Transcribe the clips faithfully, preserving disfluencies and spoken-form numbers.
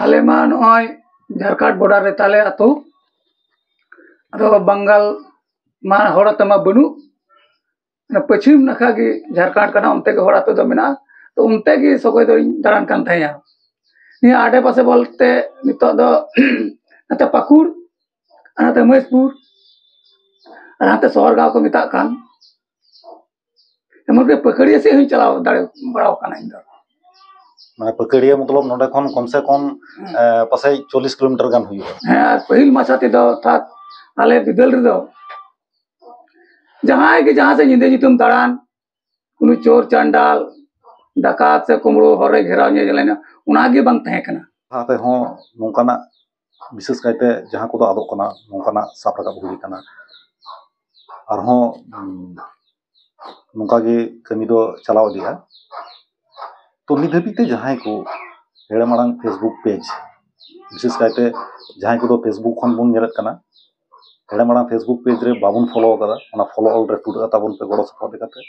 ᱟᱞᱮ ᱢᱟ ᱱᱚᱜᱼᱚᱭ ᱡᱷᱟᱲᱠᱷᱚᱸᱰ border ᱨᱮ ᱛᱟᱞᱮ ᱟᱹᱛᱩ᱾ ᱟᱫᱚ ᱵᱟᱝᱜᱟᱞ ᱢᱟ ᱦᱚᱲ ᱟᱛᱮ ᱢᱟ ᱵᱟᱹᱱᱩᱜ, ᱚᱱᱟ ᱯᱟᱹᱪᱷᱤᱢ ᱱᱟᱠᱷᱟ ᱜᱮ ᱡᱷᱟᱲᱠᱷᱚᱸᱰ ᱠᱟᱱᱟ, ᱚᱱᱛᱮ ᱜᱮ ᱦᱚᱲ ᱟᱹᱛᱩ ᱫᱚ ᱢᱮᱱᱟᱜᱼᱟ᱾ ᱛᱚ ᱚᱱᱛᱮ ᱜᱮ ᱥᱚᱜᱚᱭ ᱫᱚᱧ ᱫᱟᱬᱟᱱ ᱠᱟᱱ ᱛᱟᱦᱮᱸᱭᱟ᱾ ᱱᱤᱭᱟᱹ ᱟᱰᱮ ᱯᱟᱥᱮ ᱵᱚᱞᱛᱮ ᱱᱤᱛᱚᱜ ᱫᱚ ᱱᱚᱛᱮ ᱯᱟᱹᱠᱩᱲ, ᱟᱨ ᱱᱚᱛᱮ ᱢᱚᱦᱮᱥᱯᱩᱨ, ᱟᱨ ᱦᱟᱱᱛᱮ ᱥᱚᱦᱚᱨ ᱜᱟᱶ ᱠᱚ ᱢᱮᱛᱟᱜ ᱠᱟᱱ, ᱮᱢᱚᱱᱠᱤ ᱯᱟᱹᱠᱟᱹᱲᱤᱭᱟᱹ ᱥᱮᱫ ᱦᱚᱸᱧ ᱪᱟᱞᱟᱣ ᱫᱟᱲᱮ ᱵᱟᱲᱟᱣ ᱠᱟᱱᱟ ᱤᱧ ᱫᱚ᱾ ᱢᱟᱱᱮ ᱯᱟᱹᱠᱟᱹᱲᱤᱭᱟᱹ ᱢᱚᱛᱞᱚᱵ ᱱᱚᱰᱮ ᱠᱷᱚᱱ ᱠᱚᱢ ᱥᱮ ᱠᱚᱢ, ᱦᱩᱸ᱾ ᱮ, ᱯᱟᱥᱮᱡ ᱪᱚᱞᱞᱤᱥ ᱠᱤᱞᱳᱢᱤᱴᱟᱨ ᱜᱟᱱ ᱦᱩᱭᱩᱜᱼᱟ᱾ ᱦᱮᱸ, ᱟᱨ ᱯᱟᱹᱦᱤᱞ ᱢᱟᱪᱷᱟ ᱛᱮᱫᱚ ᱚᱨᱛᱷᱟᱛ ᱟᱞᱮ ᱵᱤᱫᱟᱹᱞ ᱨᱮᱫᱚ ᱡᱟᱦᱟᱸᱭ ᱜᱮ ᱡᱟᱦᱟᱸ ᱥᱮᱫ ᱧᱤᱫᱟᱹ ᱧᱩᱛᱩᱢ ᱫᱟᱬᱟᱱ, ᱠᱳᱱᱳ ᱪᱳᱨ ᱪᱟᱱᱰᱟᱞ, ᱰᱟᱠᱟᱛ ᱥᱮ ᱠᱩᱢᱵᱽᱲᱩ ᱦᱚᱨ ᱨᱮ ᱜᱷᱮᱨᱟᱣ ᱧᱮᱞ ᱞᱮᱱᱟ, ᱚᱱᱟ ᱜᱮ ᱵᱟᱝ ᱛᱟᱦᱮᱸ ᱠᱟᱱᱟ᱾ ᱞᱟᱦᱟ ᱛᱮᱦᱚᱸ ᱱᱚᱝᱠᱟᱱᱟᱜ, ᱵᱤᱥᱮᱥ ᱠᱟᱭᱛᱮ ᱡᱟᱦᱟᱸ ᱠᱚᱫᱚ ᱟᱫᱚᱜ ᱠᱟᱱᱟ, ᱱᱚᱝᱠᱟᱱᱟᱜ ᱥᱟᱵ ᱨᱟᱠᱟᱵ ᱦᱩᱭ ᱠᱟᱱᱟ᱾ ᱟᱨᱦᱚᱸ, ᱩᱸ, ᱱᱚᱝᱠᱟ ᱜᱮ ᱠᱟᱹᱢᱤ ᱫᱚ ᱪᱟᱞᱟᱣ ᱤᱫᱤᱜᱼᱟ᱾ ᱛᱚ ᱱᱤᱛ ᱫᱷᱟᱹᱵᱤᱡ ᱛᱮ ᱡᱟᱦᱟᱸᱭ ᱠᱚ ᱦᱮᱲᱮᱢ ᱟᱲᱟᱝ Facebook page, ᱵᱤᱥᱮᱥ ᱠᱟᱭᱛᱮ ᱡᱟᱦᱟᱸᱭ ᱠᱚᱫᱚ Facebook ᱠᱷᱚᱱ ᱵᱚᱱ ᱧᱮᱞᱮᱫ ᱠᱟᱱᱟ, ᱦᱮᱲᱮᱢ ᱟᱲᱟᱝ Facebook page ᱨᱮ ᱵᱟᱵᱚᱱ follow ᱟᱠᱟᱫᱟ, ᱚᱱᱟ follow all ᱨᱮ ᱛᱩᱫ ᱨᱮ ᱛᱟᱵᱚᱱ ᱯᱮ ᱜᱚᱲᱚ ᱥᱚᱯᱚᱦᱚᱫ ᱞᱮᱠᱟᱛᱮ᱾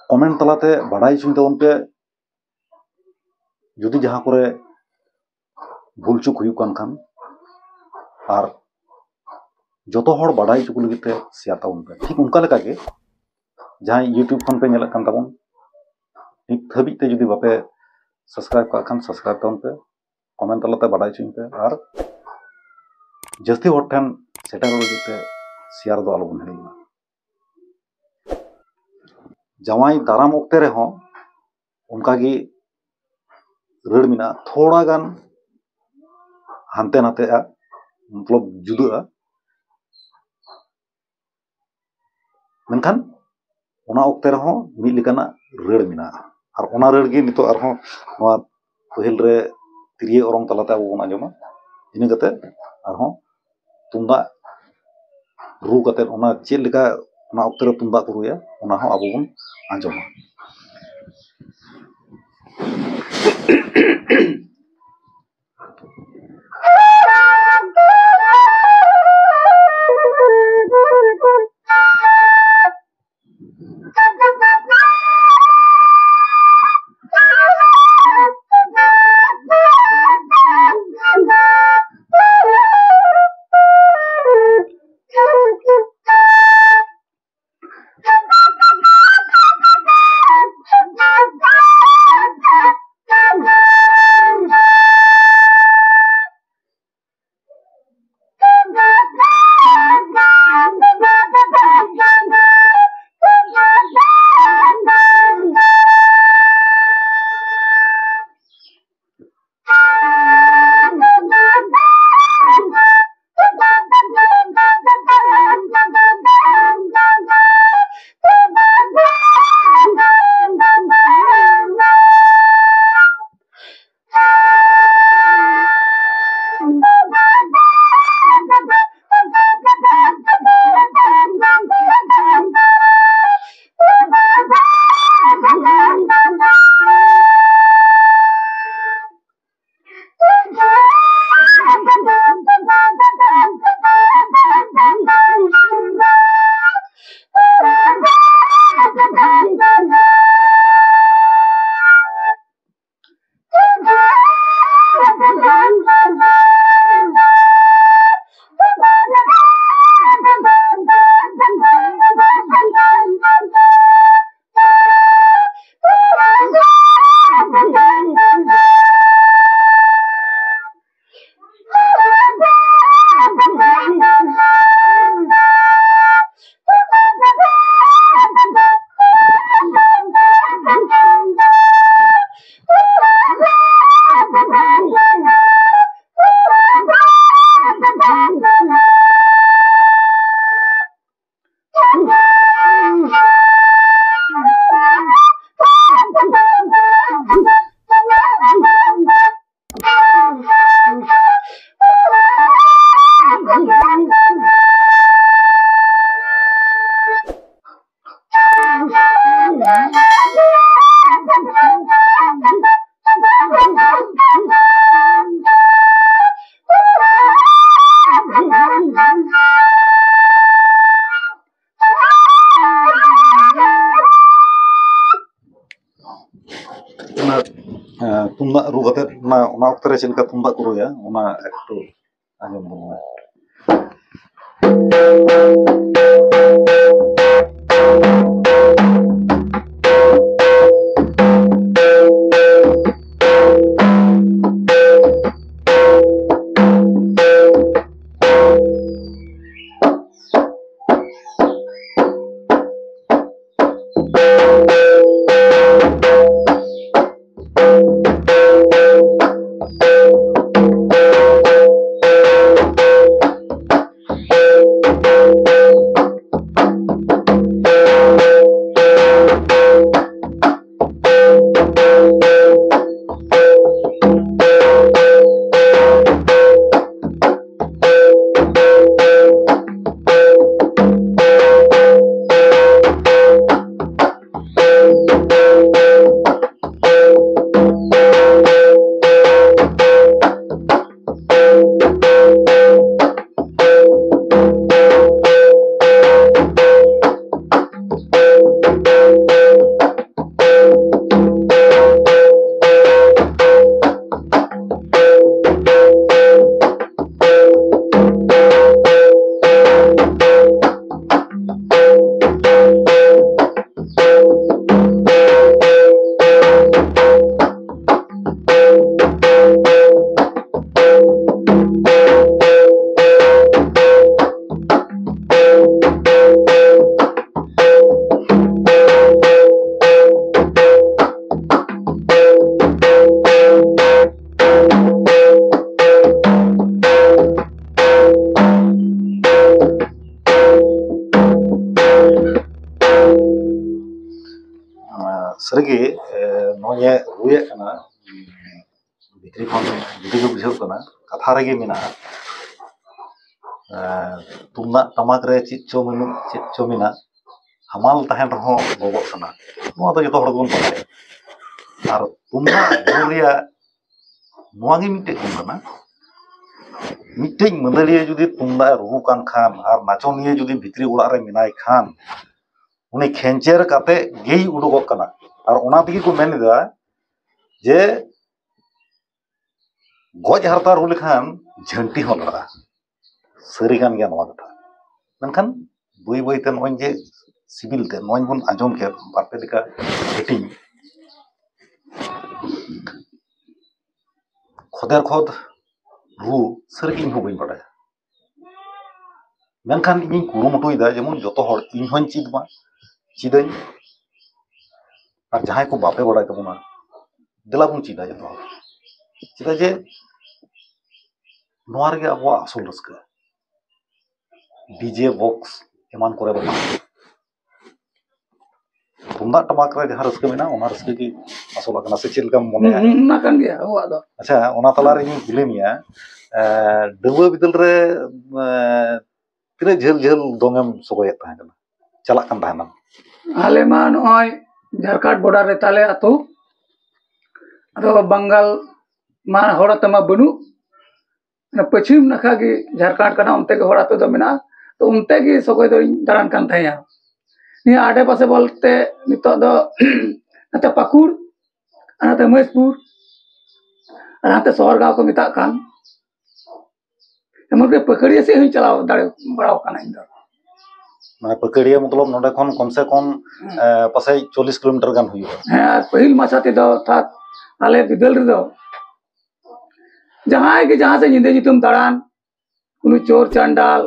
Comment ᱛᱟᱞᱟᱛᱮ ᱵᱟᱰᱟᱭ ᱦᱚᱪᱚᱧ ᱛᱟᱵᱚᱱ ᱯᱮ, ᱡᱩᱫᱤ ᱡᱟᱦᱟᱸ ᱠᱚᱨᱮ ᱵᱷᱩᱞ ᱪᱩᱠ ᱦᱩᱭᱩᱜ ᱠᱟᱱ ᱠᱷᱟᱱ, ᱟᱨ ᱡᱚᱛᱚ ᱦᱚᱲ ᱵᱟᱰᱟᱭ ᱦᱚᱪᱚ ᱠᱚ ᱞᱟᱹᱜᱤᱫ ᱛᱮ share ᱛᱟᱵᱚᱱ ᱯᱮ᱾ ᱴᱷᱤᱠ ᱚᱱᱠᱟ ᱞᱮᱠᱟᱜᱮ ᱡᱟᱦᱟᱸᱭ YouTube ᱠᱷᱚᱱ ᱯᱮ ᱧᱮᱞᱮᱫ ᱠᱟᱱ ᱛᱟᱵᱚᱱ, ᱱᱤᱛ ᱦᱟᱹᱵᱤᱡ ᱛᱮ ᱡᱩᱫᱤ ᱵᱟᱯᱮ subscribe ᱠᱟᱜ ᱠᱷᱟᱱ subscribe ᱛᱟᱵᱚᱱ ᱯᱮ, comment ᱛᱟᱞᱟᱛᱮ ᱵᱟᱰᱟᱭ ᱦᱚᱪᱚᱧ ᱯᱮ, ᱟᱨ ᱡᱟᱹᱥᱛᱤ ᱦᱚᱲ ᱴᱷᱮᱱ ᱥᱮᱴᱮᱨᱚᱜ ᱞᱟᱹᱜᱤᱫ ᱛᱮ share ᱫᱚ ᱟᱞᱚᱵᱚᱱ ᱦᱤᱲᱤᱧ ᱢᱟ᱾ ᱡᱟᱶᱟᱭ ᱫᱟᱨᱟᱢ ᱚᱠᱛᱮ ᱨᱮᱦᱚᱸ ᱚᱱᱠᱟᱜᱮ ᱨᱟᱹᱲ ᱢᱮᱱᱟᱜᱼᱟ, ᱛᱷᱚᱲᱟ ᱜᱟᱱ ᱦᱟᱱᱛᱮ ᱱᱟᱛᱮᱜᱼᱟ, ᱢᱚᱛᱞᱚᱵ ᱡᱩᱫᱟᱹᱜᱼᱟ᱾ ᱢᱮᱱᱠᱷᱟᱱ ᱚᱱᱟ ᱚᱠᱛᱮ ᱨᱮᱦᱚᱸ ᱢᱤᱫ ᱞᱮᱠᱟᱱᱟᱜ ᱨᱟᱹᱲ ᱢᱮᱱᱟᱜᱼᱟ᱾ ᱟᱨ ᱚᱱᱟ ᱨᱟᱹᱲ ᱜᱮ ᱱᱤᱛᱚᱜ ᱟᱨᱦᱚᱸ ᱱᱚᱣᱟ ᱯᱟᱹᱦᱤᱞ ᱨᱮ ᱛᱤᱨᱭᱳ ᱚᱨᱚᱝ ᱛᱟᱞᱟᱛᱮ ᱟᱵᱚ ᱵᱚᱱ ᱟᱸᱡᱚᱢᱟ᱾ ᱤᱱᱟᱹ ᱠᱟᱛᱮ ᱟᱨᱦᱚᱸ ᱛᱩᱢᱫᱟᱜ ᱨᱩ ᱠᱟᱛᱮ ᱚᱱᱟ ᱪᱮᱫ ᱞᱮᱠᱟ ᱚᱱᱟ ᱚᱠᱛᱮ ᱨᱮ ᱛᱩᱢᱫᱟᱜ ᱠᱚ ᱨᱩᱭᱟ, ᱚᱱᱟ ᱦᱚᱸ ᱟᱵᱚ ᱵᱚᱱ ᱟᱸᱡᱚᱢᱟ᱾ ᱛᱩᱢᱫᱟᱜ ᱨᱩ ᱠᱟᱛᱮ ᱚᱱᱟ, ᱚᱱᱟ ᱚᱠᱛᱚ ᱨᱮ ᱪᱮᱫ ᱞᱮᱠᱟ ᱛᱩᱢᱫᱟᱜ ᱠᱚ ᱨᱩᱭᱟ, ᱚᱱᱟ ᱮᱠᱴᱩ ᱟᱸᱡᱚᱢ ᱵᱚᱱ ᱢᱮ᱾ ᱥᱟᱹᱨᱤᱜᱮ, ᱮ, ᱱᱚᱜᱼᱚᱭ ᱮ ᱨᱩᱭᱮᱫ ᱠᱟᱱᱟ, ᱵᱷᱤᱛᱨᱤ ᱠᱷᱚᱱ ᱡᱩᱫᱟᱹ ᱜᱮ ᱵᱩᱡᱷᱟᱹᱜ ᱠᱟᱱᱟ᱾ ᱠᱟᱛᱷᱟ ᱨᱮᱜᱮ ᱢᱮᱱᱟᱜᱼᱟ, ᱮ, ᱛᱩᱢᱫᱟᱜ ᱴᱟᱢᱟᱠ ᱨᱮ ᱪᱮᱫ ᱪᱚ ᱢᱮᱱᱟᱜ, ᱪᱮᱫ ᱪᱚ ᱢᱮᱱᱟᱜ, ᱦᱟᱢᱟᱞ ᱛᱟᱦᱮᱱ ᱨᱮᱦᱚᱸ ᱜᱚᱜᱚᱜ ᱥᱟᱱᱟ᱾ ᱱᱚᱣᱟ ᱫᱚ ᱡᱚᱛᱚ ᱦᱚᱲ ᱜᱮᱵᱚᱱ ᱵᱟᱲᱟᱭᱟ᱾ ᱟᱨ ᱛᱩᱢᱫᱟᱜ ᱨᱩ ᱨᱮᱭᱟᱜ ᱱᱚᱣᱟ ᱜᱮ ᱢᱤᱫᱴᱮᱡ ᱜᱩᱱ ᱠᱟᱱᱟ᱾ ᱢᱤᱫᱴᱮᱡ ᱢᱟᱹᱫᱟᱹᱲᱤᱭᱟᱹ ᱡᱩᱫᱤ ᱛᱩᱢᱫᱟᱜ ᱮ ᱨᱩ ᱠᱟᱱ ᱠᱷᱟᱱ ᱟᱨ ᱱᱟᱪᱚᱱᱤᱭᱟᱹ ᱡᱩᱫᱤ ᱵᱷᱤᱛᱨᱤ ᱚᱲᱟᱜ ᱨᱮ ᱢᱮᱱᱟᱭ ᱠᱷᱟᱱ, ᱩᱱᱤ ᱠᱷᱮᱧᱪᱮᱨ ᱠᱟᱛᱮ ᱜᱮᱭ ᱩᱰᱩᱠᱚᱜ ᱠᱟᱱᱟ᱾ ᱟᱨ ᱚᱱᱟ ᱛᱮᱜᱮ ᱠᱚ ᱢᱮᱱ ᱮᱫᱟ, ᱡᱮ ᱜᱚᱡ ᱦᱟᱨᱛᱟ ᱨᱩ ᱞᱮᱠᱷᱟᱱ ᱡᱷᱟᱹᱱᱴᱤ ᱦᱚᱸ ᱞᱟᱲᱟᱜᱼᱟ᱾ ᱥᱟᱹᱨᱤ ᱠᱟᱱ ᱜᱮᱭᱟ ᱱᱚᱣᱟ ᱠᱟᱛᱷᱟ᱾ ᱢᱮᱱᱠᱷᱟᱱ ᱵᱟᱹᱭ ᱵᱟᱹᱭᱛᱮ ᱱᱚᱜᱼᱚᱭ ᱡᱮ ᱥᱤᱵᱤᱞ ᱛᱮ ᱱᱚᱜᱼᱚᱭ ᱵᱚᱱ ᱟᱸᱡᱚᱢ ᱠᱮᱫ ᱵᱟᱨᱯᱮ ᱞᱮᱠᱟ ᱦᱟᱹᱴᱤᱧ, ᱠᱷᱚᱫᱮᱨ ᱠᱷᱚᱫ ᱨᱩ ᱥᱟᱹᱨᱤᱜᱮ ᱤᱧ ᱦᱚᱸ ᱵᱟᱹᱧ ᱵᱟᱲᱟᱭᱟ᱾ ᱢᱮᱱᱠᱷᱟᱱ ᱤᱧᱤᱧ ᱠᱩᱨᱩᱢᱩᱴᱩᱭᱮᱫᱟ ᱡᱮᱢᱚᱱ ᱡᱚᱛᱚ ᱦᱚᱲ, ᱤᱧ ᱦᱚᱸᱧ ᱪᱮᱫ ᱢᱟ, ᱪᱮᱫᱟᱹᱧ᱾ ᱟᱨ ᱡᱟᱦᱟᱸᱭ ᱠᱚ ᱵᱟᱯᱮ ᱵᱟᱲᱟᱭ ᱛᱟᱵᱚᱱᱟ, ᱫᱮᱞᱟ ᱵᱚᱱ ᱪᱮᱫᱟ ᱡᱚᱛᱚ ᱦᱚᱲ᱾ ᱪᱮᱫᱟᱜ ᱡᱮ ᱱᱚᱣᱟ ᱨᱮᱜᱮ ᱟᱵᱚᱣᱟᱜ ᱟᱥᱚᱞ ᱨᱟᱹᱥᱠᱟᱹ᱾ ᱰᱤᱡᱮ ᱵᱚᱠᱥ ᱮᱢᱟᱱ ᱠᱚᱨᱮ ᱫᱚ ᱵᱟᱝ᱾ ᱛᱩᱢᱫᱟᱜ ᱴᱟᱢᱟᱠ ᱨᱮ ᱡᱟᱦᱟᱸ ᱨᱟᱹᱥᱠᱟᱹ ᱢᱮᱱᱟᱜᱼᱟ, ᱚᱱᱟ ᱨᱟᱹᱥᱠᱟᱹ ᱜᱮ ᱟᱥᱚᱞᱟᱜ ᱠᱟᱱᱟ, ᱥᱮ ᱪᱮᱫ ᱞᱮᱠᱟᱢ ᱢᱚᱱᱮᱭᱟ? ᱦᱩᱸ, ᱚᱱᱟ ᱠᱟᱱ ᱜᱮᱭᱟ ᱟᱵᱚᱣᱟᱜ ᱫᱚ᱾ ᱟᱪᱪᱷᱟ, ᱚᱱᱟ ᱛᱟᱞᱟᱨᱮ ᱤᱧᱤᱧ ᱠᱩᱞᱤ ᱢᱮᱭᱟ, ᱮᱸ, ᱰᱟᱺᱜᱩᱣᱟᱹ ᱵᱤᱫᱟᱹᱞ ᱨᱮ, ᱮᱸ, ᱛᱤᱱᱟᱹᱜ ᱡᱷᱟᱹᱞ ᱡᱷᱟᱹᱞ ᱫᱚᱝ ᱮᱢ ᱥᱚᱜᱚᱭᱮᱫ ᱛᱟᱦᱮᱸ ᱠᱟᱱᱟ, ᱪᱟᱞᱟᱜ ᱠᱟᱱ ᱛᱟᱦᱮᱱᱟᱢ? ᱟᱞᱮ ᱢᱟ ᱱᱚᱜᱼᱚᱭ ᱡᱷᱟᱨᱠᱷᱚᱸᱰ ᱵᱚᱰᱟᱨ ᱨᱮ ᱛᱟᱞᱮ ᱟᱹᱛᱩ, ᱟᱫᱚ ᱵᱟᱝᱜᱟᱞ ᱢᱟ ᱦᱚᱲ ᱟᱛᱮ ᱢᱟ ᱵᱟᱹᱱᱩᱜ, ᱚᱱᱟ ᱯᱚᱪᱷᱤᱢ ᱱᱟᱠᱷᱟ ᱜᱮ ᱡᱷᱟᱨᱠᱷᱚᱸᱰ ᱠᱟᱱᱟ, ᱚᱱᱛᱮ ᱜᱮ ᱦᱚᱲ ᱟᱹᱛᱩ ᱫᱚ ᱢᱮᱱᱟᱜᱼᱟ᱾ ᱛᱚ ᱚᱱᱛᱮ ᱜᱮ ᱥᱚᱜᱚᱭ ᱫᱚᱧ ᱫᱟᱬᱟᱱ ᱠᱟᱱ ᱛᱟᱦᱮᱸᱭᱟ᱾ ᱱᱤᱭᱟᱹ ᱟᱰᱮ ᱯᱟᱥᱮ ᱵᱚᱞᱛᱮ ᱱᱤᱛᱚᱜ ᱫᱚ ᱱᱚᱛᱮ ᱯᱟᱹᱠᱩᱲ, ᱟᱨ ᱱᱚᱛᱮ ᱢᱚᱦᱮᱥᱯᱩᱨ, ᱟᱨ ᱦᱟᱱᱛᱮ ᱥᱚᱦᱚᱨ ᱜᱟᱶ ᱠᱚ ᱢᱮᱛᱟᱜ ᱠᱟᱱ, ᱮᱢᱚᱱᱠᱤ ᱯᱟᱹᱠᱟᱹᱲᱤᱭᱟᱹ ᱥᱮᱫ ᱦᱚᱸᱧ ᱪᱟᱞᱟᱣ ᱫᱟᱲᱮ ᱵᱟᱲᱟᱣ ᱠᱟᱱᱟ ᱤᱧ ᱫᱚ᱾ ᱢᱟᱱᱮ ᱯᱟᱹᱠᱟᱹᱲᱤᱭᱟᱹ ᱢᱚᱛᱞᱚᱵ ᱱᱚᱰᱮ ᱠᱷᱚᱱ ᱠᱚᱢ ᱥᱮ ᱠᱚᱢ, ᱦᱮᱸ᱾ ᱮ, ᱯᱟᱥᱮᱡ ᱪᱚᱞᱞᱤᱥ ᱠᱤᱞᱳᱢᱤᱴᱟᱨ ᱜᱟᱱ ᱦᱩᱭᱩᱜᱼᱟ᱾ ᱦᱮᱸ, ᱟᱨ ᱯᱟᱹᱦᱤᱞ ᱢᱟᱪᱷᱟ ᱛᱮᱫᱚ ᱚᱨᱛᱷᱟᱛ ᱟᱞᱮ ᱵᱤᱫᱟᱹᱞ ᱨᱮᱫᱚ ᱡᱟᱦᱟᱸᱭ ᱜᱮ ᱡᱟᱦᱟᱸ ᱥᱮᱫ ᱧᱤᱫᱟᱹ ᱧᱩᱛᱟᱹᱢ ᱫᱟᱬᱟᱱ, ᱩᱱᱤ ᱪᱳᱨ ᱪᱟᱱᱰᱟᱞ,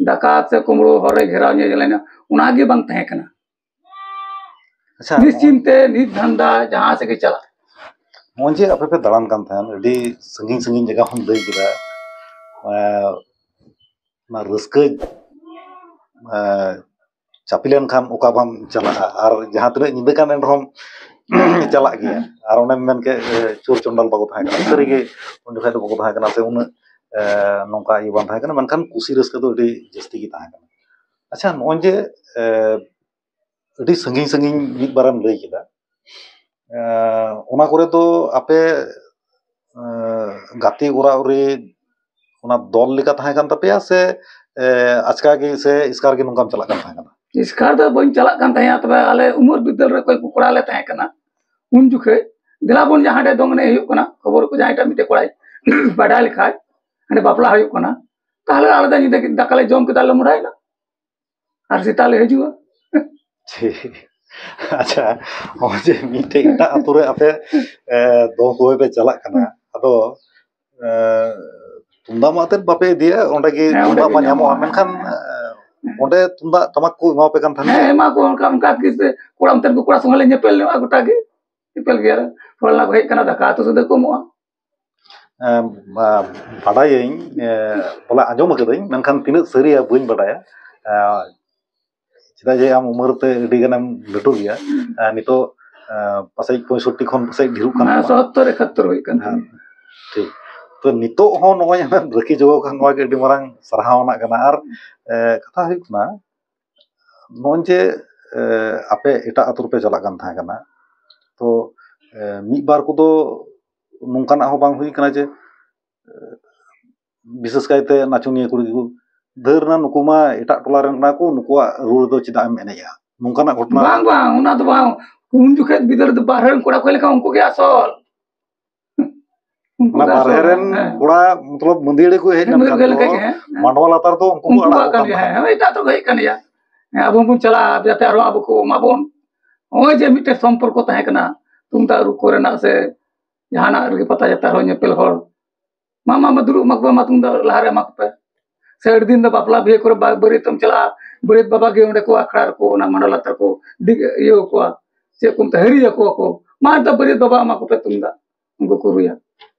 ᱰᱟᱠᱟᱛ ᱥᱮ ᱠᱩᱢᱵᱽᱲᱩ ᱦᱚᱨ ᱨᱮ ᱜᱷᱮᱨᱟᱣ ᱧᱮᱞ ᱞᱮᱱᱟ, ᱚᱱᱟ ᱜᱮ ᱵᱟᱝ ᱛᱟᱦᱮᱸ ᱠᱟᱱᱟ᱾ ᱟᱪᱪᱷᱟ, ᱱᱤᱥᱪᱤᱱᱛᱮ ᱱᱤᱨᱫᱷᱟᱱᱫᱟ ᱡᱟᱦᱟᱸ ᱥᱮᱫ ᱜᱮ ᱪᱟᱞᱟᱜ᱾ ᱱᱚᱜᱼᱚᱭ ᱡᱮ ᱟᱯᱮ ᱯᱮ ᱫᱟᱬᱟᱱ ᱠᱟᱱ ᱛᱟᱦᱮᱸᱱ, ᱟᱹᱰᱤ ᱥᱟᱺᱜᱤᱧ ᱥᱟᱺᱜᱤᱧ ᱡᱟᱭᱜᱟ ᱦᱚᱸᱢ ᱞᱟᱹᱭ ᱠᱮᱫᱟ, ᱮᱸ, ᱚᱱᱟ ᱨᱟᱹᱥᱠᱟᱹ, ᱮᱸ, ᱪᱟᱯᱮ ᱞᱮᱱᱠᱷᱟᱱ ᱚᱠᱟ ᱵᱟᱢ ᱪᱟᱞᱟᱜᱼᱟ, ᱟᱨ ᱡᱟᱦᱟᱸ ᱛᱤᱱᱟᱹᱜ ᱧᱤᱫᱟᱹ ᱠᱟᱱ ᱮᱱ ᱨᱮᱦᱚᱸᱢ ᱪᱟᱞᱟᱜ ᱜᱮᱭᱟ᱾ ᱟᱨ ᱚᱱᱮᱢ ᱢᱮᱱ ᱠᱮᱫ, ᱮ, ᱪᱳᱨ ᱪᱚᱱᱰᱟᱞ ᱵᱟᱠᱚ ᱛᱟᱦᱮᱸ ᱠᱟᱱᱟ, ᱥᱟᱹᱨᱤᱜᱮ ᱩᱱ ᱡᱚᱠᱷᱟᱡ ᱫᱚ ᱵᱟᱠᱚ ᱛᱟᱦᱮᱸ ᱠᱟᱱᱟ, ᱥᱮ ᱩᱱᱟᱹᱜ, ᱮ, ᱱᱚᱝᱠᱟ ᱤᱭᱟᱹ ᱵᱟᱝ ᱛᱟᱦᱮᱸ ᱠᱟᱱᱟ, ᱢᱮᱱᱠᱷᱟᱱ ᱠᱩᱥᱤ ᱨᱟᱹᱥᱠᱟᱹ ᱫᱚ ᱟᱹᱰᱤ ᱡᱟᱹᱥᱛᱤ ᱜᱮ ᱛᱟᱦᱮᱸ ᱠᱟᱱᱟ᱾ ᱟᱪᱪᱷᱟ, ᱱᱚᱜᱼᱚᱭ ᱡᱮ, ᱮ, ᱟᱹᱰᱤ ᱥᱟᱺᱜᱤᱧ ᱥᱟᱺᱜᱤᱧ ᱢᱤᱫ ᱵᱟᱨᱮᱢ ᱞᱟᱹᱭ ᱠᱮᱫᱟ, ᱮ, ᱚᱱᱟ ᱠᱚᱨᱮ ᱫᱚ ᱟᱯᱮ, ᱮ, ᱜᱟᱛᱮ ᱚᱨᱟ ᱚᱨᱤ ᱚᱱᱟ ᱫᱚᱞ ᱞᱮᱠᱟ ᱛᱟᱦᱮᱸ ᱠᱟᱱ ᱛᱟᱯᱮᱭᱟ ᱥᱮ, ᱮ, ᱟᱪᱠᱟ ᱜᱮ ᱥᱮ ᱮᱥᱠᱟᱨ ᱜᱮ ᱱᱚᱝᱠᱟᱢ ᱪᱟᱞᱟᱜ ᱠᱟᱱ ᱛᱟᱦᱮᱸ ᱠᱟᱱᱟ? ᱮᱥᱠᱟᱨ ᱫᱚ ᱵᱟᱹᱧ ᱪᱟᱞᱟᱜ ᱠᱟᱱ ᱛᱟᱦᱮᱸᱫ, ᱛᱚᱵᱮ ᱟᱞᱮ ᱩᱢᱮᱨ ᱵᱤᱫᱟᱹᱞ ᱨᱮ ᱚᱠᱚᱭ ᱠᱚ ᱠᱚᱲᱟ ᱞᱮ ᱛᱟᱦᱮᱸ ᱠᱟᱱᱟ, ᱩᱱ ᱡᱚᱠᱷᱮᱡ ᱫᱮᱞᱟ ᱵᱚᱱ ᱡᱟᱦᱟᱸ ᱴᱷᱮᱡ ᱫᱚᱝ ᱮᱱᱮᱡ ᱦᱩᱭᱩᱜ ᱠᱟᱱᱟ, ᱠᱷᱚᱵᱚᱨ ᱠᱚ ᱡᱟᱦᱟᱸᱭ ᱴᱟᱜ ᱢᱤᱫᱴᱮᱡ ᱠᱚᱲᱟᱭ ᱵᱟᱰᱟᱭ ᱞᱮᱠᱷᱟᱡ, ᱦᱟᱸᱰᱮ ᱵᱟᱯᱞᱟ ᱦᱩᱭᱩᱜ ᱠᱟᱱᱟ, ᱛᱟᱦᱞᱮ ᱟᱞᱮ ᱫᱚ ᱧᱤᱫᱟᱹ ᱫᱟᱠᱟ ᱞᱮ ᱡᱚᱢ ᱠᱮᱫᱟ, ᱞᱮ ᱢᱚᱰᱟᱭᱮᱱᱟ, ᱟᱨ ᱥᱮᱛᱟᱜ ᱞᱮ ᱦᱤᱡᱩᱜᱼᱟ᱾ ᱴᱷᱤᱠ᱾ ᱟᱪᱪᱷᱟ, ᱱᱚᱜᱼᱚᱭ ᱡᱮ ᱢᱤᱫᱴᱮᱡ ᱮᱴᱟᱜ ᱟᱛᱳ ᱨᱮ ᱟᱯᱮ ᱮ, ᱫᱚᱝ ᱥᱚᱜᱚᱭ ᱯᱮ ᱪᱟᱞᱟᱜ ᱠᱟᱱᱟ, ᱟᱫᱚ ᱮ, ᱛᱩᱢᱫᱟᱜ ᱢᱟ ᱟᱛᱮᱫ ᱵᱟᱯᱮ ᱤᱫᱤᱭᱟ, ᱚᱸᱰᱮ ᱜᱮ ᱦᱮᱸ, ᱚᱸᱰᱮ ᱛᱩᱢᱫᱟᱜ ᱜᱮ ᱢᱟ ᱧᱟᱢᱚᱜᱼᱟ, ᱧᱟᱢᱚᱜᱼᱟ᱾ ᱢᱮᱱᱠᱷᱟᱱ ᱮ, ᱚᱸᱰᱮ ᱛᱩᱢᱫᱟᱜ ᱴᱟᱢᱟᱠ ᱠᱚ ᱮᱢᱟ ᱯᱮ ᱠᱟᱱ ᱛᱟᱦᱮᱸᱱ ᱦᱮᱸ, ᱜᱮᱭᱟ? ᱮᱢᱟ ᱠᱚ ᱚᱱᱠᱟ ᱚᱱᱠᱟ ᱠᱤᱥ ᱠᱚᱲᱟ ᱚᱱᱛᱮᱱ ᱠᱚ ᱠᱚᱲᱟ ᱥᱚᱸᱜᱮ ᱞᱮ ᱧᱮᱯᱮᱞ ᱧᱚᱜᱼᱟ, ᱜᱚᱴᱟ ᱜᱮ ᱧᱮᱯᱮᱞ ᱜᱮᱭᱟ᱾ ᱯᱷᱚᱞᱱᱟ ᱠᱚ ᱦᱮᱡ ᱠᱟᱱᱟ, ᱫᱟᱠᱟ ᱩᱛᱩ ᱥᱩᱫᱷᱟᱹ ᱠᱚ ᱮᱢᱚᱜᱼᱟ᱾ ᱮ, ᱵᱟ-, ᱵᱟᱰᱟᱭᱟᱹᱧ, ᱮ, ᱵᱚᱞᱮ ᱟᱸᱡᱚᱢ ᱟᱠᱟᱫᱟᱹᱧ, ᱢᱮᱱᱠᱷᱟᱱ ᱛᱤᱱᱟᱹᱜ ᱥᱟᱹᱨᱤᱭᱟ ᱵᱟᱹᱧ ᱵᱟᱰᱟᱭᱟ᱾ ᱮ, ᱪᱮᱫᱟᱜ ᱡᱮ ᱟᱢ ᱩᱢᱮᱨ ᱛᱮ ᱟᱹᱰᱤ ᱜᱟᱱᱮᱢ ᱞᱟᱹᱴᱩ ᱜᱮᱭᱟ᱾ ᱮ, ᱱᱤᱛᱚᱜ ᱮ, ᱯᱟᱥᱮᱡ ᱯᱚᱸᱭᱥᱚᱴᱴᱤ ᱠᱷᱚᱱ ᱯᱟᱥᱮᱡ ᱰᱷᱮᱨᱚᱜ ᱠᱟᱱ ᱦᱮᱸ, ᱛᱟᱢᱟ᱾ ᱥᱚᱛᱛᱚᱨ ᱮᱠᱟᱛᱛᱚᱨ ᱦᱩᱭᱩᱜ ᱠᱟᱱ ᱦᱮᱸ, ᱛᱤᱧᱟ᱾ ᱴᱷᱤᱠ᱾ ᱛᱚ ᱱᱤᱛᱚᱜ ᱦᱚᱸ ᱱᱚᱜᱼᱚᱭ ᱟᱢᱮᱢ ᱨᱟᱹᱠᱷᱤ ᱡᱚᱜᱟᱣ ᱠᱷᱟᱱ ᱱᱚᱣᱟ ᱜᱮ ᱟᱹᱰᱤ ᱢᱟᱨᱟᱝ ᱥᱟᱨᱦᱟᱣ ᱟᱱᱟᱜ ᱠᱟᱱᱟ᱾ ᱟᱨ ᱮ, ᱠᱟᱛᱷᱟ ᱦᱩᱭᱩᱜ ᱠᱟᱱᱟ, ᱱᱚᱜᱼᱚᱭ ᱡᱮ ᱮ, ᱟᱯᱮ ᱮᱴᱟᱜ ᱟᱛᱳ ᱨᱮᱯᱮ ᱪᱟᱞᱟᱜ ᱠᱟᱱ ᱛᱟᱦᱮᱸ ᱠᱟᱱᱟ, ᱛᱚ ᱮ, ᱢᱤᱫ ᱵᱟᱨ ᱠᱚᱫᱚ ᱱᱚᱝᱠᱟᱱᱟᱜ ᱦᱚᱸ ᱵᱟᱝ ᱦᱩᱭ ᱠᱟᱱᱟ ᱡᱮ ᱮ, ᱵᱤᱥᱮᱥ ᱠᱟᱭᱛᱮ ᱱᱟᱪᱚᱱᱤᱭᱟᱹ ᱠᱩᱲᱤ ᱠᱚ ᱫᱷᱟᱹᱨ ᱱᱟ, ᱱᱩᱠᱩ ᱢᱟ ᱮᱴᱟᱜ ᱴᱚᱞᱟ ᱨᱮᱱ ᱠᱟᱱᱟ ᱠᱚ, ᱱᱩᱠᱩᱣᱟᱜ ᱨᱩ ᱨᱮᱫᱚ ᱪᱮᱫᱟᱜ ᱮᱢ ᱮᱱᱮᱡᱼᱟ, ᱱᱚᱝᱠᱟᱱᱟᱜ ᱜᱷᱚᱴᱚᱱᱟ? ᱵᱟᱝ, ᱵᱟᱝ, ᱚᱱᱟ ᱫᱚ ᱵᱟᱝ᱾ ᱩᱱ ᱡᱚᱠᱷᱮᱡ ᱵᱤᱫᱟᱹᱞ ᱨᱮᱫᱚ ᱵᱟᱦᱨᱮ ᱨᱮᱱ ᱠᱚᱲᱟ ᱠᱚ ᱦᱮᱡ ᱞᱮᱱᱠᱷᱟᱱ ᱩᱱᱠᱩ ᱜᱮ ᱟᱥᱚᱞ᱾ ᱩᱱᱠᱩ ᱚᱱᱟ ᱜᱮ ᱵᱟᱨᱦᱮ ᱟᱥᱚᱞ, ᱨᱮᱱ ᱦᱮᱸ᱾ ᱠᱚᱲᱟ, ᱢᱚᱛᱞᱚᱵ, ᱢᱟᱹᱫᱟᱹᱲᱤᱭᱟᱹ ᱠᱚ ᱦᱮᱡ ᱢᱟᱹᱫᱟᱹᱲᱤᱭᱟᱹ ᱞᱮᱱᱠᱷᱟᱱ ᱞᱮᱠᱟ ᱫᱚ ᱜᱮ, ᱦᱮᱸ, ᱦᱮᱸ᱾ ᱢᱟᱰᱣᱟ ᱞᱟᱛᱟᱨ ᱫᱚ ᱩᱱᱠᱩ ᱠᱚ ᱩᱱᱠᱩ ᱟᱲᱟᱜ ᱠᱚᱣᱟᱜ ᱠᱚ ᱠᱟᱱ ᱠᱟᱱ ᱜᱮᱭᱟ, ᱛᱟᱦᱮᱸᱱ ᱦᱮᱸ, ᱜᱮᱭᱟ᱾ ᱮᱴᱟᱜ ᱟᱛᱳ ᱠᱚ ᱦᱮᱡ ᱠᱟᱱ ᱜᱮᱭᱟ᱾ ᱦᱮᱸ, ᱟᱵᱚ ᱵᱚᱱ ᱪᱟᱞᱟᱜᱼᱟ, ᱡᱟᱛᱮ ᱟᱨᱦᱚᱸ ᱟᱵᱚ ᱠᱚ ᱮᱢᱟ ᱵᱚᱱ᱾ ᱱᱚᱜᱼᱚᱭ ᱡᱮ ᱢᱤᱫᱴᱮᱱ ᱥᱚᱢᱯᱚᱨᱠᱚ ᱛᱟᱦᱮᱸ ᱠᱟᱱᱟ, ᱛᱩᱢᱫᱟᱜ ᱨᱩ ᱠᱚᱨᱮᱱᱟᱜ ᱥᱮ ᱡᱟᱦᱟᱱᱟᱜ ᱨᱮᱜᱮ ᱯᱟᱛᱟ ᱡᱟᱛᱟ ᱨᱮᱦᱚᱸ ᱧᱮᱯᱮᱞ ᱦᱚᱲ, ᱢᱟ, ᱢᱟ, ᱢᱟ, ᱫᱩᱲᱩᱵ ᱮᱢᱟ ᱠᱚᱯᱮ, ᱢᱟ, ᱛᱩᱢᱫᱟᱜ ᱞᱟᱦᱟᱨᱮ ᱮᱢᱟ ᱠᱚᱯᱮ᱾ ᱥᱮ ᱟᱹᱰᱤ ᱫᱤᱱ ᱫᱚ ᱵᱟᱯᱞᱟ ᱵᱤᱦᱟᱹ ᱠᱚᱨᱮ ᱵᱟ-, ᱵᱟᱹᱨᱭᱟᱹᱛ ᱮᱢ ᱪᱟᱞᱟᱜᱼᱟ, ᱵᱟᱹᱨᱭᱟᱹᱛ ᱵᱟᱵᱟ ᱜᱮ ᱚᱸᱰᱮ ᱠᱚ ᱟᱠᱷᱲᱟ ᱨᱮᱠᱚ, ᱚᱱᱟ ᱢᱟᱰᱣᱟ ᱞᱟᱛᱟᱨ ᱠᱚ ᱰᱤᱜ-, ᱤᱭᱟᱹ ᱠᱚᱣᱟ, ᱪᱮᱫ ᱠᱚ ᱢᱮᱛᱟᱜᱼᱟ, ᱦᱟᱹᱨᱤ ᱟᱠᱚᱣᱟ ᱠᱚ, ᱢᱟ, ᱱᱤᱛᱚᱜ ᱵᱟᱹᱨᱭᱟᱹᱛ ᱵᱟᱵᱟ ᱮᱢᱟ ᱠᱚᱯᱮ ᱛᱩᱢᱫᱟᱜ, ᱩᱱᱠᱩ ᱠᱚ ᱨᱩᱭᱟ᱾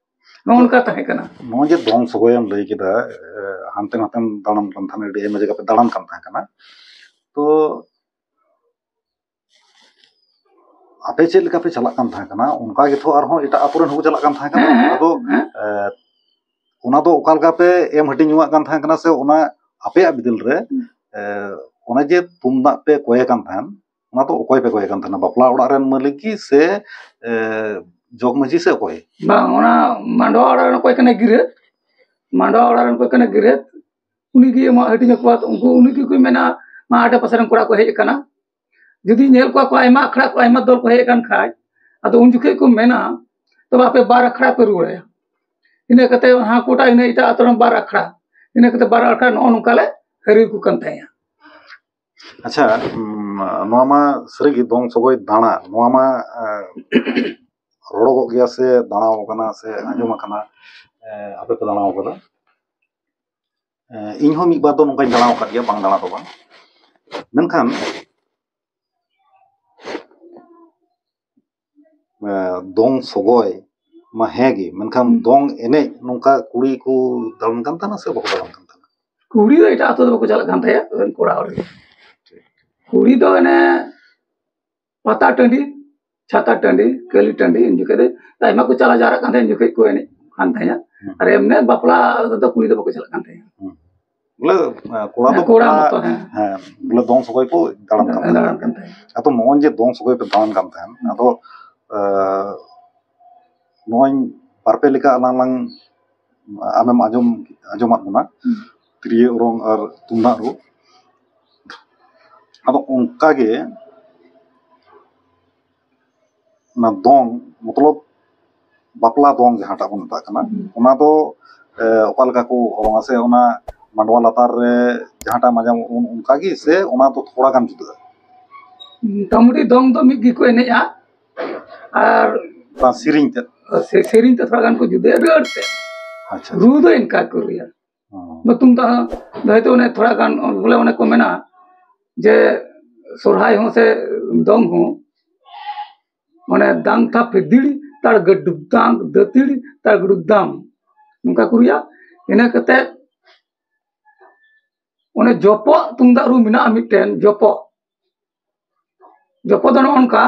ᱱᱚᱜᱼᱚ ᱱᱚᱝᱠᱟ ᱛᱟᱦᱮᱸ ᱠᱟᱱᱟ᱾ ᱱᱚᱜᱼᱚᱭ ᱡᱮ ᱫᱚᱝ ᱥᱚᱜᱚᱭᱮᱢ ᱞᱟᱹᱭ ᱠᱮᱫᱟ, ᱮ, ᱦᱟᱱᱛᱮ ᱱᱟᱛᱮᱢ ᱫᱟᱬᱟᱱ ᱠᱟᱱ ᱛᱟᱦᱮᱸᱱᱟ, ᱟᱹᱰᱤ ᱟᱭᱢᱟ ᱡᱟᱭᱜᱟ ᱯᱮ ᱫᱟᱬᱟᱱ ᱠᱟᱱ ᱛᱟᱦᱮᱸ ᱠᱟᱱᱟ, ᱛᱚ ᱟᱯᱮ ᱪᱮᱫ ᱞᱮᱠᱟ ᱯᱮ ᱪᱟᱞᱟᱜ ᱠᱟᱱ ᱛᱟᱦᱮᱸ ᱠᱟᱱᱟ, ᱚᱱᱠᱟ ᱜᱮᱛᱚ ᱟᱨᱦᱚᱸ ᱮᱴᱟᱜ ᱟᱛᱳ ᱨᱮᱱ ᱦᱚᱸᱠᱚ ᱪᱟᱞᱟᱜ ᱠᱟᱱ ᱛᱟᱦᱮᱸ ᱠᱟᱱᱟ᱾ ᱦᱮᱸ, ᱦᱮᱸ, ᱟᱫᱚ, ᱦᱮᱸ᱾ ᱮ, ᱚᱱᱟ ᱫᱚ ᱚᱠᱟ ᱞᱮᱠᱟ ᱯᱮ ᱮᱢ ᱦᱟᱹᱴᱤᱧ ᱡᱚᱝᱟᱜ ᱠᱟᱱ ᱛᱟᱦᱮᱸ ᱠᱟᱱᱟ, ᱥᱮ ᱚᱱᱟ ᱟᱯᱮᱭᱟᱜ ᱵᱤᱫᱟᱹᱞ ᱨᱮ, ᱮ, ᱚᱱᱟ ᱡᱮ ᱛᱩᱢᱫᱟᱜ ᱯᱮ ᱠᱚᱭᱮ ᱠᱟᱱ ᱛᱟᱦᱮᱸᱱ, ᱚᱱᱟ ᱫᱚ ᱚᱠᱚᱭ ᱯᱮ ᱠᱚᱭᱮ ᱠᱟᱱ ᱛᱟᱦᱮᱸᱱᱟ? ᱵᱟᱯᱞᱟ ᱚᱲᱟᱜ ᱨᱮᱱ ᱢᱟᱹᱞᱤᱠ ᱜᱮ ᱥᱮ, ᱮ, ᱡᱚᱜᱽ ᱢᱟᱹᱡᱷᱤ ᱥᱮ ᱚᱠᱚᱭ? ᱵᱟᱝ, ᱚᱱᱟ ᱢᱟᱰᱣᱟ ᱚᱲᱟᱜ ᱨᱮᱱ ᱚᱠᱚᱭ ᱠᱟᱱᱟᱭ ᱜᱤᱨᱟᱹ, ᱢᱟᱰᱣᱟ ᱚᱲᱟᱜ ᱨᱮᱱ ᱚᱠᱚᱭ ᱠᱟᱱᱟᱭ ᱜᱤᱨᱟᱹ, ᱩᱱᱤ ᱜᱮ ᱮᱢᱟ ᱦᱟᱹᱴᱤᱧ ᱟᱠᱚᱣᱟ᱾ ᱩᱱᱠᱩ, ᱩᱱᱤ ᱜᱮᱠᱚ ᱢᱮᱱᱟ, ᱢᱟ, ᱟᱰᱮ ᱯᱟᱥᱮ ᱨᱮᱱ ᱠᱚᱲᱟ ᱠᱚ ᱦᱮᱡ ᱟᱠᱟᱱᱟ, ᱡᱩᱫᱤ ᱧᱮᱞ ᱠᱚᱣᱟ ᱠᱚ ᱟᱭᱢᱟ ᱟᱠᱷᱲᱟ ᱠᱚ, ᱟᱭᱢᱟ ᱫᱚᱞ ᱠᱚ ᱦᱮᱡ ᱟᱠᱟᱱ ᱠᱷᱟᱡ, ᱟᱫᱚ ᱩᱱ ᱡᱚᱠᱷᱮᱡ ᱠᱚ ᱢᱮᱱᱟ, "ᱛᱚᱵᱮ ᱟᱯᱮ ᱵᱟᱨ ᱟᱠᱷᱲᱟ ᱯᱮ ᱨᱩᱣᱟᱹᱲᱟᱭᱟ", ᱤᱱᱟᱹ ᱠᱟᱛᱮ ᱦᱟᱱᱠᱩᱴᱟᱜ ᱤᱱᱟᱹ ᱮᱴᱟᱜ ᱟᱛᱳ ᱨᱮᱱ ᱵᱟᱨ ᱟᱠᱷᱲᱟ, ᱤᱱᱟᱹ ᱠᱟᱛᱮ ᱵᱟᱨ ᱟᱠᱷᱲᱟ ᱱᱚᱜᱼᱚ ᱱᱚᱝᱠᱟ ᱞᱮ ᱦᱟᱹᱨᱤ ᱠᱚ ᱠᱟᱱ ᱛᱟᱦᱮᱸᱜᱼᱟ᱾ ᱟᱪᱪᱷᱟ, ᱩᱢ, ᱱᱚᱣᱟ ᱢᱟ ᱥᱟᱹᱨᱤᱜᱮ ᱫᱚᱝ ᱥᱚᱜᱚᱭ ᱫᱟᱬᱟ, ᱱᱚᱣᱟ ᱢᱟ ᱮ, ᱨᱚᱲᱚᱜᱚᱜ ᱜᱮᱭᱟ ᱥᱮ ᱫᱟᱬᱟᱣ ᱠᱟᱱᱟ ᱥᱮ ᱟᱸᱡᱚᱢ ᱟᱠᱟᱱᱟ, ᱮ, ᱟᱯᱮ ᱯᱮ ᱫᱟᱬᱟᱣ ᱠᱟᱫᱟ᱾ ᱮ, ᱤᱧ ᱦᱚᱸ ᱢᱤᱫ ᱵᱟᱨ ᱫᱚ ᱱᱚᱝᱠᱟᱧ ᱫᱟᱬᱟᱣ ᱟᱠᱟᱫ ᱜᱮᱭᱟ, ᱵᱟᱝ ᱫᱟᱬᱟ ᱫᱚ ᱵᱟᱝ᱾ ᱢᱮᱱᱠᱷᱟᱱ ᱮ, ᱫᱚᱝ ᱥᱚᱜᱚᱭ ᱢᱟ ᱦᱮᱸ ᱜᱮ, ᱢᱮᱱᱠᱷᱟᱱ ᱫᱚᱝ ᱮᱱᱮᱡ ᱱᱚᱝᱠᱟ ᱠᱩᱲᱤ ᱠᱚ ᱫᱟᱬᱟᱱ ᱠᱟᱱ ᱛᱟᱦᱮᱱᱟ ᱥᱮ ᱵᱟᱠᱚ ᱫᱟᱬᱟᱱ ᱠᱟᱱ ᱛᱟᱦᱮᱱᱟ? ᱠᱩᱲᱤ ᱫᱚ ᱮᱴᱟᱜ ᱟᱛᱳ ᱫᱚ ᱵᱟᱠᱚ ᱪᱟᱞᱟᱜ ᱠᱟᱱ ᱛᱟᱦᱮᱸᱫ, ᱠᱚᱲᱟ ᱦᱚᱲ ᱜᱮ᱾ ᱠᱩᱲᱤ ᱫᱚ ᱮᱱᱮ ᱯᱟᱛᱟ ᱴᱟᱺᱰᱤ, ᱪᱷᱟᱛᱟ ᱴᱟᱺᱰᱤ, ᱠᱟᱹᱞᱤ ᱴᱟᱺᱰᱤ, ᱩᱱ ᱡᱚᱠᱷᱮᱡ ᱫᱚ ᱟᱭᱢᱟ ᱠᱚ ᱪᱟᱞᱟᱣ ᱡᱟᱣᱨᱟᱜ ᱠᱟᱱ ᱛᱟᱦᱮᱸᱫ, ᱩᱱ ᱡᱚᱠᱷᱮᱡ ᱠᱚ ᱮᱱᱮᱡ ᱠᱟᱱ ᱛᱟᱦᱮᱸᱫ᱾ ᱦᱩᱸ᱾ ᱟᱨ ᱮᱢᱱᱮ ᱵᱟᱯᱞᱟ ᱨᱮᱫᱚ ᱠᱩᱲᱤ ᱫᱚ ᱵᱟᱠᱚ ᱪᱟᱞᱟᱜ ᱠᱟᱱ ᱛᱟᱦᱮᱸᱫ᱾ ᱦᱩᱸ᱾ ᱵᱚᱞᱮ, ᱮ, ᱠᱚᱲᱟ ᱫᱚ ᱦᱮᱸ, ᱠᱚᱲᱟ ᱯᱩᱨᱟ, ᱢᱚᱛᱚ, ᱦᱮᱸ᱾ ᱦᱮᱸ, ᱵᱚᱞᱮ ᱫᱚᱝ ᱥᱚᱜᱚᱭ ᱠᱚ ᱫᱟᱬᱟᱱ ᱠᱟᱱ ᱫᱟᱬᱟᱱ ᱛᱟᱦᱮᱸᱫ᱾ ᱠᱟᱱ ᱛᱟᱦᱮᱸᱫ᱾ ᱟᱫᱚ ᱱᱚᱜᱼᱚᱭ ᱡᱮ ᱫᱚᱝ ᱥᱚᱜᱚᱭ ᱯᱮ ᱫᱟᱬᱟᱱ ᱠᱟᱱ ᱛᱟᱦᱮᱸᱫ, ᱟᱫᱚ, ᱮ, ᱱᱚᱜᱼᱚᱭ ᱵᱟᱨᱯᱮ ᱞᱮᱠᱟ ᱟᱞᱟᱝ ᱞᱟᱝ, ᱟᱢᱮᱢ ᱟᱸᱡᱚᱢ, ᱟᱸᱡᱚᱢᱟᱫ ᱵᱚᱱᱟ, ᱦᱩᱸ᱾ ᱛᱤᱨᱭᱳ ᱚᱨᱚᱝ ᱟᱨ ᱛᱩᱢᱫᱟᱜ ᱨᱩ᱾ ᱟᱫᱚ ᱚᱱᱠᱟᱜᱮ ᱚᱱᱟ ᱫᱚᱝ, ᱢᱚᱛᱞᱚᱵ ᱵᱟᱯᱞᱟ ᱫᱚᱝ ᱡᱟᱦᱟᱸᱴᱟᱜ ᱵᱚᱱ ᱢᱮᱛᱟᱜ ᱠᱟᱱᱟ, ᱦᱩᱸ᱾ ᱚᱱᱟ ᱫᱚ, ᱮ, ᱚᱠᱟ ᱞᱮᱠᱟ ᱠᱚ ᱚᱨᱚᱝᱟ ᱥᱮ ᱚᱱᱟ ᱢᱟᱰᱣᱟ ᱞᱟᱛᱟᱨ ᱨᱮ ᱡᱟᱦᱟᱸᱴᱟᱜ ᱢᱟᱡᱟᱢ ᱚᱱ-, ᱚᱱᱠᱟ ᱜᱮ ᱥᱮ ᱚᱱᱟ ᱫᱚ ᱛᱷᱚᱲᱟ ᱜᱟᱱ ᱡᱩᱫᱟᱹᱜᱼᱟ? ᱢᱚᱴᱟᱢᱩᱴᱤ ᱫᱚᱝ ᱫᱚ ᱢᱤᱫ ᱜᱮᱠᱚ ᱮᱱᱮᱡᱼᱟ᱾ ᱟᱨ ᱵᱟᱝ, ᱥᱮᱨᱮᱧ ᱛᱮ? ᱥᱮ-, ᱥᱮᱨᱮᱧ ᱛᱮ ᱛᱷᱚᱲᱟ ᱜᱟᱱ ᱠᱚ ᱡᱩᱫᱟᱹᱭᱟ, ᱟᱹᱰᱤ ᱟᱸᱴ ᱛᱮ᱾ ᱟᱪᱪᱷᱟ᱾ ᱨᱩ ᱫᱚ ᱤᱱᱠᱟ ᱠᱚ ᱨᱩᱭᱟ᱾ ᱦᱚᱸ᱾ ᱵᱟ, ᱛᱩᱢᱫᱟᱜ ᱦᱚᱸ ᱫᱚ ᱦᱚᱭᱛᱳ ᱚᱱᱮ ᱛᱷᱚᱲᱟ ᱜᱟᱱ ᱵᱚᱞᱮ ᱚᱱᱮ ᱠᱚ ᱢᱮᱱᱟ ᱡᱮ ᱥᱚᱨᱦᱟᱭ ᱦᱚᱸ ᱥᱮ ᱫᱚᱝ ᱦᱚᱸ ᱢᱟᱱᱮ ᱫᱟᱝ ᱛᱷᱟ ᱯᱷᱤᱨᱫᱤᱲ ᱛᱟᱲ ᱜᱟᱹᱰᱩᱵ ᱫᱟᱝ ᱫᱟᱹᱛᱤᱲ ᱛᱟᱲ ᱜᱟᱹᱰᱩᱵ ᱫᱟᱝ, ᱱᱚᱝᱠᱟ ᱠᱚ ᱨᱩᱭᱟ᱾ ᱤᱱᱟᱹ ᱠᱟᱛᱮ ᱚᱱᱮ ᱡᱚᱯᱚᱜ ᱛᱩᱢᱫᱟᱜ ᱨᱩ ᱢᱮᱱᱟᱜᱼᱟ ᱢᱤᱫᱴᱮᱱ, ᱡᱚᱯᱚᱜ, ᱡᱚᱯᱚᱜ ᱫᱚ ᱱᱚᱜᱼᱚ ᱱᱚᱝᱠᱟ᱾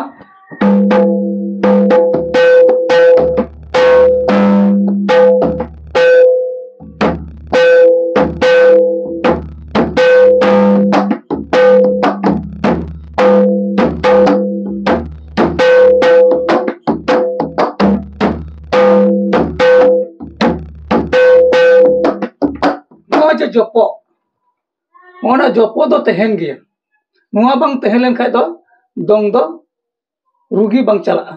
ᱱᱚᱜᱼᱚᱭ ᱡᱮ ᱡᱚᱯᱚᱜ, ᱱᱚᱣᱟ ᱡᱚᱯᱚᱜ ᱫᱚ ᱛᱟᱦᱮᱱ ᱜᱮᱭᱟ᱾ ᱱᱚᱣᱟ ᱵᱟᱝ ᱛᱟᱦᱮᱸ ᱞᱮᱱᱠᱷᱟᱱ ᱫᱚ ᱫᱚᱝ ᱫᱚ ᱨᱩᱜᱤ ᱵᱟᱝ ᱪᱟᱞᱟᱜᱼᱟ᱾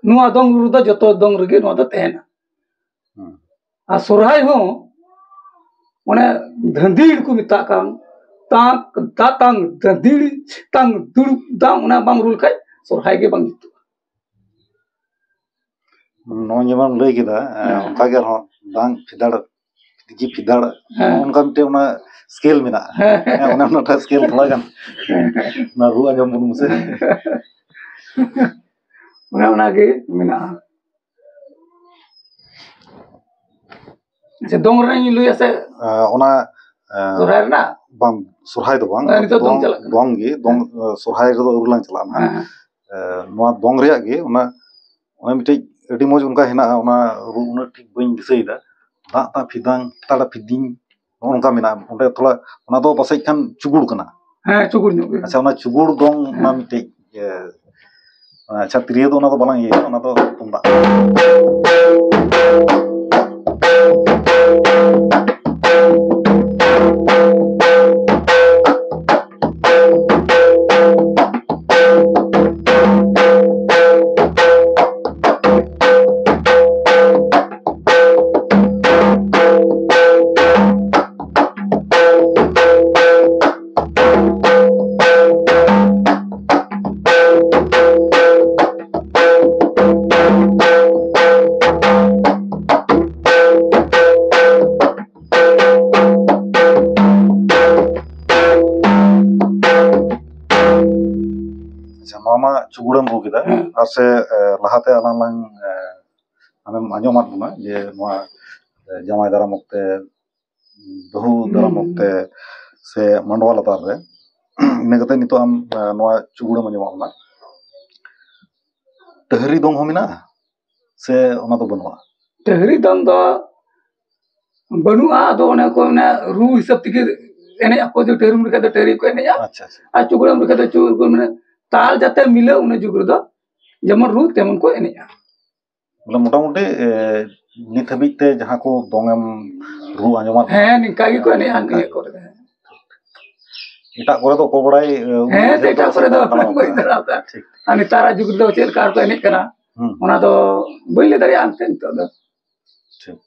ᱱᱚᱣᱟ ᱫᱚᱝ ᱨᱩ ᱫᱚ ᱡᱚᱛᱚ ᱫᱚᱝ ᱨᱮᱜᱮ ᱱᱚᱣᱟ ᱫᱚ ᱛᱟᱦᱮᱱᱟ᱾ ᱦᱩᱸ᱾ ᱟᱨ ᱥᱚᱨᱦᱟᱭ ᱦᱚᱸ ᱚᱱᱮ ᱫᱷᱟᱹᱱᱫᱤᱲ ᱠᱚ ᱢᱮᱛᱟᱜ ᱠᱟᱱ, ᱛᱟᱝ, ᱛᱟᱝ, ᱫᱷᱟᱹᱱᱫᱤᱲ, ᱛᱟᱝ, ᱫᱩᱲᱩᱵ, ᱫᱟᱝ, ᱚᱱᱟ ᱵᱟᱝ ᱨᱩ ᱞᱮᱠᱷᱟᱡ ᱥᱚᱨᱦᱟᱭ ᱜᱮ ᱵᱟᱝ ᱡᱩᱛᱩᱜᱼᱟ᱾ ᱱᱚᱜᱼᱚᱭ ᱡᱮᱢᱚᱱ ᱞᱟᱹᱭ ᱠᱮᱫᱟ, ᱮ, ᱦᱮᱸ᱾ ᱚᱱᱠᱟ ᱜᱮ ᱟᱨᱦᱚᱸ ᱫᱟᱝ ᱯᱷᱤᱫᱟᱲ, ᱛᱤᱡᱤ ᱯᱷᱤᱫᱟᱲ, ᱦᱮᱸ᱾ ᱱᱚᱜᱼᱚ ᱱᱚᱝᱠᱟ ᱢᱤᱫᱴᱮᱱ ᱚᱱᱟ ᱥᱠᱮᱞ ᱢᱮᱱᱟᱜᱼᱟ᱾ ᱦᱮᱸ᱾ ᱦᱮᱸ, ᱚᱱᱮ ᱚᱱᱟᱴᱟᱜ ᱥᱠᱮᱞ ᱛᱷᱚᱲᱟ ᱜᱟᱱ ᱚᱱᱟ ᱨᱩ ᱟᱸᱡᱚᱢ ᱵᱚᱱ ᱢᱮᱥᱮ᱾ ᱚᱱᱮ ᱚᱱᱟᱜᱮ ᱢᱮᱱᱟᱜᱼᱟ᱾ ᱟᱪᱪᱷᱟ, ᱫᱚᱝ ᱨᱮᱱᱟᱜ ᱤᱧ ᱞᱟᱹᱭᱟ ᱥᱮ? ᱮ, ᱚᱱᱟ, ᱮ, ᱥᱚᱨᱦᱟᱭ ᱨᱮᱱᱟᱜ? ᱵᱟᱝ, ᱥᱚᱨᱦᱟᱭ ᱫᱚ ᱵᱟᱝ᱾ ᱦᱮᱸ, ᱱᱤᱛᱚᱜ ᱫᱚᱝ ᱫᱚᱝ, ᱪᱟᱞᱟᱜ ᱠᱟᱱᱟ᱾ ᱫᱚᱝ ᱜᱮ, ᱫᱚᱝ, ᱦᱮᱸ᱾ ᱮ, ᱥᱚᱨᱦᱟᱭ ᱨᱮᱫᱚ ᱟᱹᱣᱨᱤ ᱞᱟᱝ ᱪᱟᱞᱟᱜᱼᱟ ᱱᱟᱦᱟᱜ᱾ ᱦᱮᱸ, ᱦᱮᱸ᱾ ᱮ, ᱱᱚᱣᱟ ᱫᱚᱝ ᱨᱮᱭᱟᱜ ᱜᱮ ᱚᱱᱟ, ᱚᱱᱟ ᱢᱤᱫᱴᱮᱡ ᱟᱹᱰᱤ ᱢᱚᱡᱽ ᱚᱱᱠᱟ ᱦᱮᱱᱟᱜᱼᱟ, ᱚᱱᱟ ᱨᱩ ᱩᱱᱟᱹᱜ ᱴᱷᱤᱠ ᱵᱟᱹᱧ ᱫᱤᱥᱟᱹᱭᱮᱫᱟ᱾ ᱫᱟᱜ ᱛᱟ ᱯᱷᱤᱫᱟᱝ, ᱛᱟᱲᱟ ᱯᱷᱤᱫᱤᱝ, ᱱᱚᱜᱼᱚ ᱱᱚᱝᱠᱟ ᱢᱮᱱᱟᱜᱼᱟ᱾ ᱚᱸᱰᱮ ᱛᱷᱚᱲᱟ, ᱚᱱᱟ ᱫᱚ ᱯᱟᱥᱮᱡ ᱠᱷᱟᱱ ᱪᱩᱜᱩᱲ ᱠᱟᱱᱟ᱾ ᱦᱮᱸ, ᱪᱩᱜᱩᱲ ᱧᱚᱜ ᱜᱮ᱾ ᱟᱪᱪᱷᱟ, ᱚᱱᱟ ᱪᱩᱜᱩᱲ ᱫᱚᱝ ᱚᱱᱟ ᱦᱮᱸ᱾ ᱢᱤᱫᱴᱮᱡ, ᱮ, ᱟᱪᱪᱷᱟ, ᱛᱤᱨᱭᱳ ᱫᱚ ᱚᱱᱟ ᱫᱚ ᱵᱟᱞᱟᱝ ᱤᱭᱟᱹᱭᱟ, ᱚᱱᱟ ᱫᱚ ᱛᱩᱢᱫᱟᱜ᱾ ᱟᱪᱪᱷᱟ, ᱱᱚᱣᱟ ᱢᱟ ᱪᱩᱜᱩᱲᱮᱢ ᱨᱩ ᱠᱮᱫᱟ᱾ ᱦᱮᱸ᱾ ᱟᱨ ᱥᱮ, ᱮ, ᱞᱟᱦᱟᱛᱮ ᱟᱞᱟᱝ ᱞᱟᱝ, ᱮ, ᱟᱢᱮᱢ ᱟᱸᱡᱚᱢᱟᱫ ᱵᱚᱱᱟ ᱡᱮ ᱱᱚᱣᱟ, ᱮ, ᱡᱟᱶᱟᱭ ᱫᱟᱨᱟᱢ ᱚᱠᱛᱮ, ᱵᱟᱹᱦᱩ ᱫᱟᱨᱟᱢ ᱦᱩᱸ᱾ ᱚᱠᱛᱮ, ᱥᱮ ᱢᱟᱰᱣᱟ ᱞᱟᱛᱟᱨ ᱨᱮ᱾ ᱤᱱᱟᱹ ᱠᱟᱛᱮ ᱱᱤᱛᱚᱜ ᱟᱢ, ᱮ, ᱱᱚᱣᱟ ᱪᱩᱜᱩᱲᱮᱢ ᱟᱸᱡᱚᱢᱟᱫ ᱵᱚᱱᱟ᱾ ᱴᱟᱹᱦᱨᱤ ᱫᱚᱝ ᱦᱚᱸ ᱢᱮᱱᱟᱜᱼᱟ, ᱥᱮ ᱚᱱᱟ ᱫᱚ ᱵᱟᱹᱱᱩᱜᱼᱟ? ᱴᱟᱹᱦᱨᱤ ᱫᱚᱝ ᱫᱚ ᱵᱟᱹᱱᱩᱜᱼᱟ, ᱟᱫᱚ ᱚᱱᱮ ᱠᱚ ᱢᱮᱱᱟ ᱨᱩ ᱦᱤᱥᱟᱹᱵ ᱛᱮᱜᱮ ᱮᱱᱮᱡ ᱟᱠᱚ, ᱡᱮ ᱴᱟᱹᱦᱨᱤᱢ ᱨᱮᱠᱷᱟᱡ ᱫᱚ ᱴᱟᱹᱦᱨᱤ ᱠᱚ ᱮᱱᱮᱡᱼᱟ, ᱟᱪᱪᱷᱟ, ᱟᱪᱪᱷᱟ᱾ ᱟᱨ ᱪᱩᱜᱩᱲᱮᱢ ᱨᱮᱠᱷᱟᱡ ᱫᱚ ᱪᱩᱜᱩᱲ ᱠᱚ ᱢᱮᱱᱟ, ᱛᱟᱞ ᱡᱟᱛᱮ ᱢᱤᱞᱟᱹᱣ ᱚᱱᱟ ᱡᱩᱜᱽ ᱨᱮᱫᱚ, ᱡᱮᱢᱚᱱ ᱨᱩ ᱛᱮᱢᱚᱱ ᱠᱚ ᱮᱱᱮᱡᱼᱟ᱾ ᱵᱚᱞᱮ ᱢᱚᱴᱟᱢᱩᱴᱤ, ᱮ, ᱱᱤᱛ ᱦᱟᱹᱵᱤᱡ ᱛᱮ ᱡᱟᱦᱟᱸ ᱠᱚ ᱫᱚᱝ ᱮᱢ ᱨᱩ ᱟᱸᱡᱚᱢᱟᱫ ᱦᱮᱸ, ᱱᱤᱝᱠᱟ ᱜᱮᱠᱚ ᱮᱱᱮᱡᱼᱟ ᱱᱚᱝᱠᱟ ᱱᱤᱭᱟᱹ ᱜᱮ᱾ ᱠᱚᱨᱮ ᱫᱚ᱾ ᱮᱴᱟᱜ ᱠᱚᱨᱮ ᱫᱚ ᱚᱠᱚᱭ ᱵᱟᱲᱟᱭ, ᱮ, ᱩᱱᱟᱹᱜ ᱦᱮᱸ, ᱰᱷᱮᱨ ᱮᱴᱟᱜ ᱠᱚᱨᱮ ᱫᱚ ᱵᱟᱠᱚ ᱵᱟᱲᱟᱭ ᱫᱟᱲᱮᱭᱟᱜᱼᱟ᱾ ᱴᱷᱤᱠ᱾ ᱟᱨ ᱱᱮᱛᱟᱨᱟᱜ ᱡᱩᱜᱽ ᱨᱮᱫᱚ ᱪᱮᱫ ᱞᱮᱠᱟ ᱠᱚ ᱮᱱᱮᱡ ᱠᱟᱱᱟ, ᱦᱩᱸ᱾ ᱚᱱᱟ ᱫᱚ ᱵᱟᱹᱧ ᱞᱟᱹᱭ ᱫᱟᱲᱮᱭᱟᱜᱼᱟ ᱮᱱᱛᱮ ᱱᱤᱛᱚᱜ ᱫᱚ᱾ ᱴᱷᱤᱠ᱾